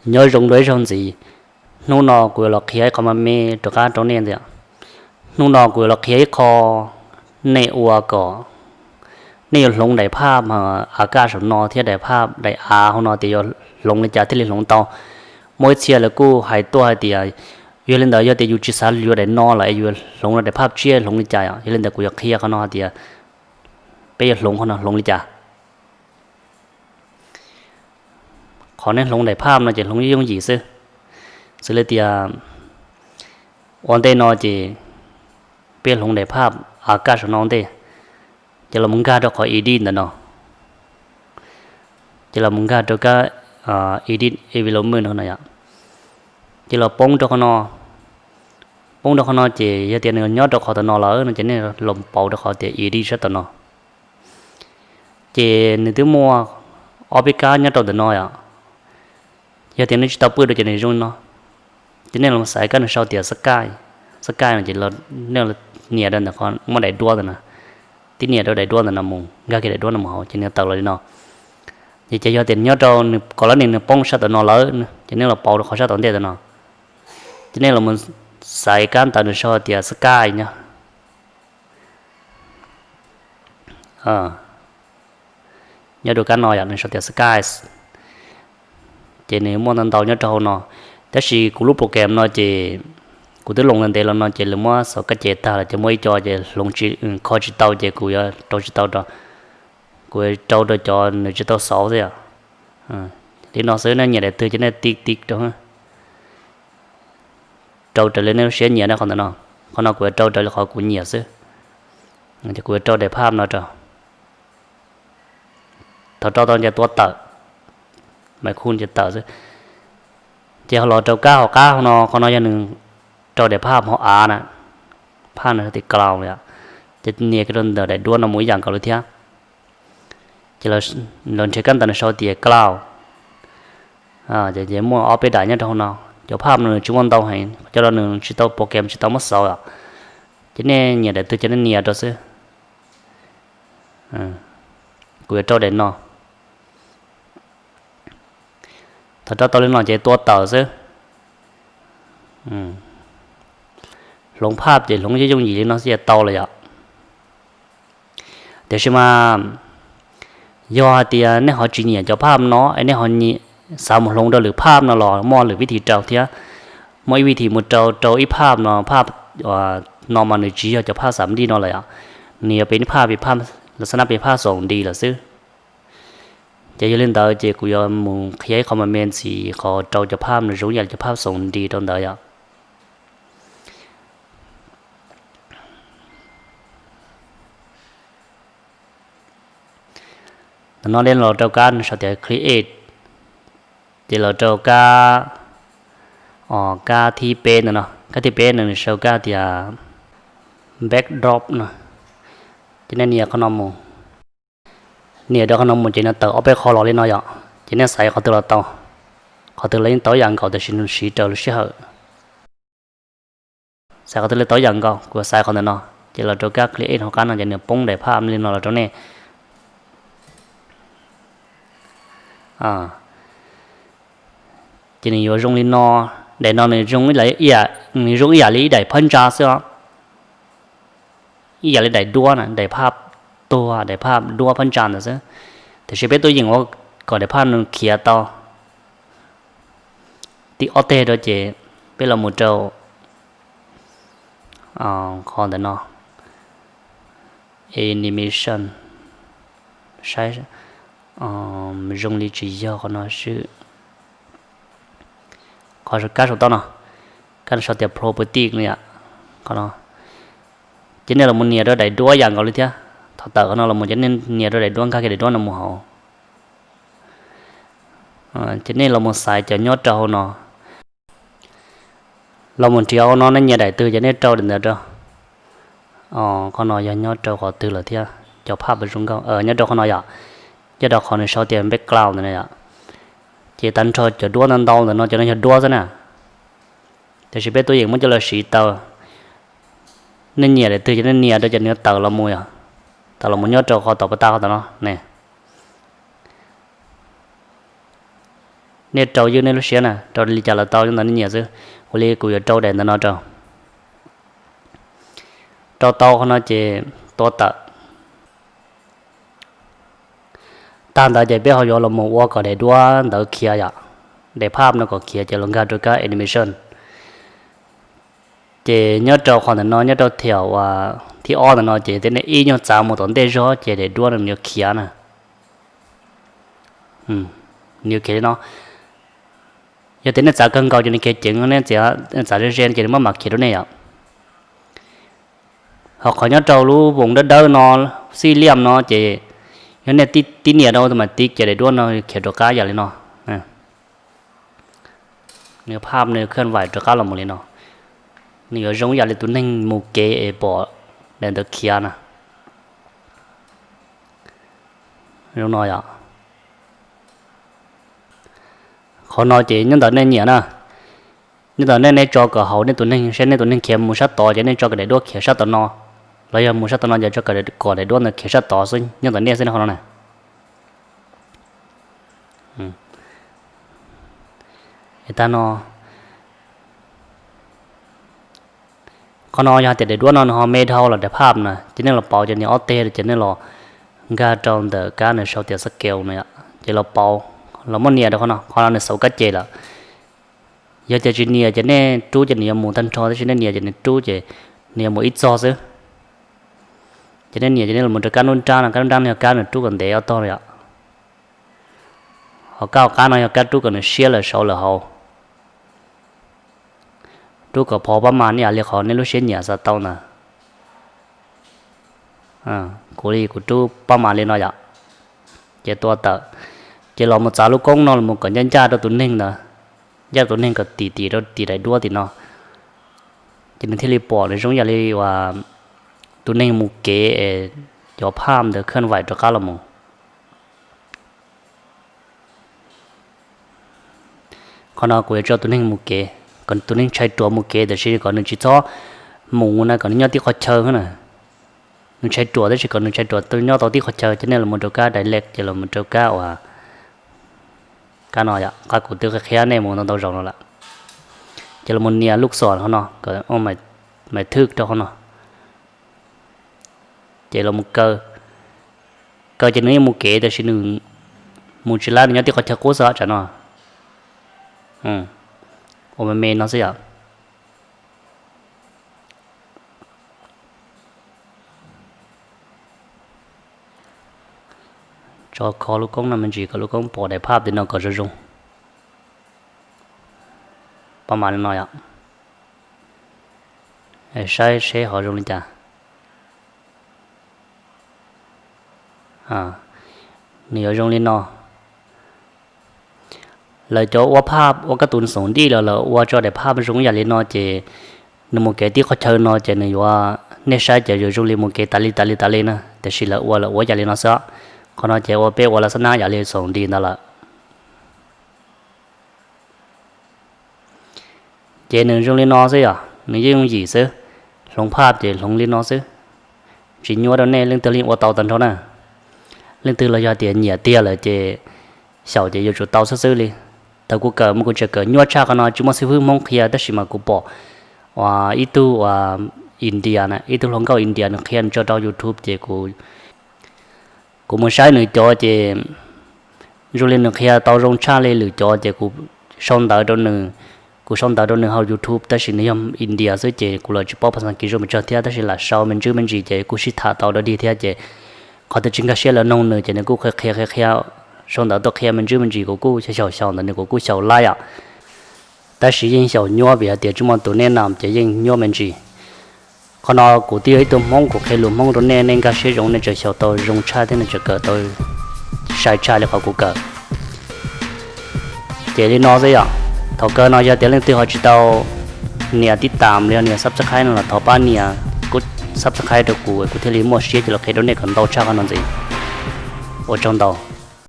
Nyob zoo dua ib zaug ntxiv, hnub no kuv yuav los qhia ib qho me me rov qab rau nej ntxiv. Hnub no kuv yuav los qhia ib qho nej ua kom nej yuav hloov daim phaj a kaj saum no thiab daim phaj daim av hauv no tias yuav hloov li cas thiaj li hloov tau. Muaj ib txhia lawv kuj hais tuaj hais tias, yog li ntawd yog tias yus tsis xav yuav daim no lawm es yus hloov daim phaj tshiab hloov li cas? Yog li ntawd kuv yuav qhia qhov no hais tias peb yuav hloov qhov no hloov li cas. Qhov nej hloov daim phaj no ces hloov yooj yim xwb. Xws li tias ua ntej no ces peb hloov daim phaj a kaj saum no ua ntej, ces los mus nkag rau qhov edit ntawm no, ces los mus nkag rau kab edit environment no yom, ces los poob rau qhov no. Poob rau qhov no ces yog tias nws nyob rau qhov ntawm no lawm no ces nej los pauv rau qhov tias edit sab tom no. Ces nws twb muaj ob peb kab nyob rau ntawm no yom. Yog tias nej tsis tau pw rau ces nws zoo no, ces nej los xaiv kab nws sau tias sky, sky no ces nej nias rau ntawm qhov muaj daim duab ntawm no, tib nias rau daim duab ntawm no mus nkag kiag daim duab no mus hauv ces nws tawm los li no. Ces yog tias nyob rau nws kom lawv nws poob sab tom no lawm ces nej los pauv rau qhov sab tom ntej tom no, ces nej los xaiv kab ntawv nws sau tias sky no. Nyob rau kab no yom, nws sau tias sky, ces nws muaj ntau ntau nyob rau hauv no. Tab sis kuv lub program no ces kuv twb loos ntev los no ces lawv muab xov kab ces tag lawm ces muaj ib co ces hloov tsis, kho tsis tau ces kuv yuav rau tsis tau rau, kuv rau rau cov nws tsis tau xauv xwb yom. Li no xwb, nej nyiam daim twg ces nej tiv tiv rau, rau raws li nej lub siab nyiam na qhov ntawm no. Qhov no kuv yuav rau raws li qhov kuv nyiam xwb. Ces kuv yuav rau daim phaj no rau, thaum rau tau ces tua tawm, mas khu ces tawm xwb. Ces ho los rau kab hauv qab hauv no, qhov no yog nws rau daim phaj hauv av na, phaj no tias cloud yom, ces nias kiag rau ntawm daim duab no mus ib yam nkaus li thiab. Ces los nrhiav kab ntawv nws sau tias cloud, ces muaj ob peb daim nyob rau hauv no. Cov phaj no nws tsis muaj ntau heev, cov no nws tsis tau program tsis tau muab xauv yom, ces nej nyiam daim twg ces nej nias rau xwb. Kuv yuav rau daim no. Thaum rau tau li no ces tua tawm xwb. Hloov phaj ces hloov yooj yooj yim li no xwb ces tau lawm yom. Tiam sis mas yog hais tias nej ho tsis nyiam cov phaj no es nej ho xav mus hloov rau lwm phaj no los muaj lwm vib thi rau thiab. Muaj ib vib thi mus rau rau ib phaj no, phaj no mas nws tsis yog cov phaj xam lij no lawm yom, nws yog peb phaj, peb phaj, lawv xav nab peb phaj xoom nti lawm xwb. Ces yog li ntawd ces kuv yuav mus qhia ib qho me me ntxiv qhov rau cov phaj nws zoo ib yam li cov phaj xoom nti rau ntawd yom. Ntawm no nej los rau kab nws sau tias create, ces los rau kab, kab thib peb ntawm no, kab thib peb no nws sau kab tias backdrop no, ces nej nias qhov no mus. Nias rau qhov no mus ces nws tawm ob peb qho los li no yom, ces nej xaiv qhov twg los tau, qhov twg los yeej tau ib yam nkaus tiam sis nws siv raws lub sij hawm. Xaiv qhov twg los tau ib yam nkaus, kuv xaiv qhov ntawm no, ces los rau kab create hauv qab no ces nws poob daim phaj li no los rau nej. Ces nws yuav zoo li no, daim no nws zoo ib yam li ib daim phab ntsa xwb os, ib yam li daim duab na, daim phaj tuag, daim phaj duab phab ntsa ntawd xwb. Tiam sis peb tuaj yeem ua kom daim phaj nws khiav tau. Tib ob teg rau ces peb los mus rau qhov ntawm no, animation, saib, zoo li tsis yog qhov no xwb. Qhov kab saum toj no, kab no sau tias property no yom, qhov no. Ces nej los mus nias rau daim duab yam nkaus li thiab, thaum tawm qhov no los mus ces nej nias rau daim duab, nkag kiag daim duab no mus hauv. Ces nej los mus xaiv cov nyob rau hauv no. Los mus nrhiav hauv no nej nyiam daim twg ces nej rau daim ntawd rau. Qhov no yog nyob rau qhov twg lawm thiab, cov phaj pas zoo nkauj nyob rau qhov no yom, nyob rau qhov nws sau tias background ntawd na yom. Ces tag nrho cov duab ntau ntau ntawm no cov no yog duab xwb na. Tiam sis peb tuaj yeem muab coj los siv tau, nej nyiam daim twg ces nej nias rau ces nws tawm los mus yom, tawm los mus nyob rau qhov tom pas tas qhov tom no ne. Nej rau ywj nej lub siab na, rau li cas los tau, nyob ntawm nej nyiam xwb. Kuv li kuv yuav rau daim ntawm no rau. Rau tau qhov no ces tua tawm. Tag ntawd ces peb ho yuav los mus ua kom daim duab ntawd khiav yom, daim phaj no kom khiav ces los nkag rau kab animation. Ces nyob rau qhov ntawm no, nyob rau thiam uas thib ob ntawm no ces tej nej ib nyuag txav mus tom ntej zog ces daim duab no nws yuav khiav na. Nws yuav khiav li no. Yog tias nej txav kawg nkaus ces nws khiav ceev, nej txav ze ze ces nws maj mam khiav rau nej yom. Ho qhov nyob rau lub voos dawb dawb no, xij liam no ces yog nej tib nias rau tus mas tiv ces daim duab no khiav rov qab yam li no. Nws phaj nws khwj vais rov qab los mus li no. Nws yuav zoo yam li tus neeg mus kev es pom daim ntawd khiav na. Zoo no yom. Qhov no ces nyob ntawm nej nyiam na. Nyob ntawm nej, nej tso kom haum nej tus neeg, saib nej tus neeg khiav mus sab tod ces nej tso kom daim duab khiav sab tom no, los yog mus sab tom no ces tso kom daim duab ntawd khiav sab tod xwb, nyob ntawm nej xwb qhov no na. Tag no, qhov no yog hais tias daim duab no nws ho me dhau los daim phaj na ces nej los pauv ces nws ob teg ces nej los nkag rau ntawm kab nws sau tias scale no yom, ces los pauv, los muab nias rau qhov no, qhov no nws xauv kab ces lawm. Yog tias tsis nias ces nej rub ces nws yuav mus tag nrho, tab sis nej nias ces nws rub ces nws yuav mus ib txog xwb. Ces nej nias ces nej los mus rau kab nruab nrab no, kab nruab nrab no yog kab nws rub kom ntev ob tog yom. Ho kab hauv qab no yog kab rub kom nws siab lawm saud lawm hauv. Rub kom phov pab mas ib yam li qhov nej lub siab nyiam xav tau ntawd. Kuv li kuv rub pab mas li no yom. Ces tua tawm, ces los mus txav lub koob no los mus kom ncaj ncaj rau tus neeg ntawd, ncaj rau tus neeg kom tim tim rau tim daim duab tim no, ces nws thiaj li pom nws zoo yam li uas tus neeg mus kev es cov phaj ntawd khwj vais rov qab los mus. Qhov no kuv yuav tso tus neeg mus kev, kom tus neeg tshai ruam mus kev tiam sis kom nws tsis txhob mus na, kom nws nyob tib qhov chaw na. Nws tshai ruam tab sis kom nws tshai ruam nyob tau tib qhov chaw, ces nej los mus rau kab direct ces los mus rau kab uas kab no yom, qab kuv twb qhia nej mus ntau ntau zaus no lawm. Ces los mus nias lub xom qhov no, kom maiv thwj rau qhov no. Ces los mus kaw, kaw ces nws yeej mus kev tab sis nws mus tsis lab, nws nyob tib qhov chaw qub xwb tsam no. Ua me me no xwb yom. Tso kho lub koob no me ntsis kom lub koob pom daim phaj tim no kom zoo zoo. Pab mas li no yom. Saib seb ho zoo li cas. Nws yuav zoo li no. Lawv cov ua phaj ua kab tus xoom dij los lawv ua tso daim phaj zoo yam li no ces nws mus kev tib qhov chaw no ces nws yuav, nej saib ces yuav zoo li mus kev tas li tas li tas li na, tiam sis lawv ua lawv ua yam li no xwb. Qhov no ces ua peb ua lawv xab nab yam li xoom dij ntawd lawm. Ces nws zoo li no xwb yom, nws yeej yooj yim xwb. Hloov phaj ces hloov li no xwb. Tsis nyuaj rau nej, leej twg yeej ua tau tag nrho na. Leej twg los yog tias nyiam tiag lawm ces xyaum ces yuav tsum tau xwb xwb li. Thaum kuv kawm mas kuv tseem kawm nyuaj tshaj qhov no, tsis muaj xib fwb Hmoob qhia, tab sis mas kuv pom uas ib tug uas India na, ib tug hluas nkauj India nws qhia nws tso rau YouTube ces kuv mus saib nws cov ces zoo li nws qhia tau zoo tshaj li lwm cov ces kuv sau ntawv rau nws, kuv sau ntawv rau nws hauv YouTube, tab sis nws yog India xwb ces kuv los tsis paub phas xas kis zoo pes tsawg thiab, tab sis lam sau me ntsis me ntsis ces kuj sib tham tau dog dig thiab ces qhov twg tsis nkag siab los nug nws ces nws kuj qhia qhia qhia qhia, sau ntawv tuaj qhia me ntsis me ntsis, kuv kuj xyaum xyaum ntawm nws, kuv kuj xyaum laib yom. Tab sis yeej xyaum nyuaj vim hais tias tsis muaj tus nej nam ces yeej nyuaj me ntsis. Qhov no kuv twb yog ib tug Hmoob, kuv qhia lus Hmoob rau nej, nej nkag siab zoo, nej tseem xyaum tau zoo tshaj thiab nej tseem kawm tau sai tshaj li qhov kuv kawm. Ces li no xwb yom. Thaum kawg no yog tias leej twg ho tsis tau nias tib tam los yog nias subscribe no los thov pab nias kuv subscribe rau kuv, kuv thiaj li muaj siab ces los qhia rau nej kom ntau tshaj qhov no ntxiv. Ua tsaug ntau.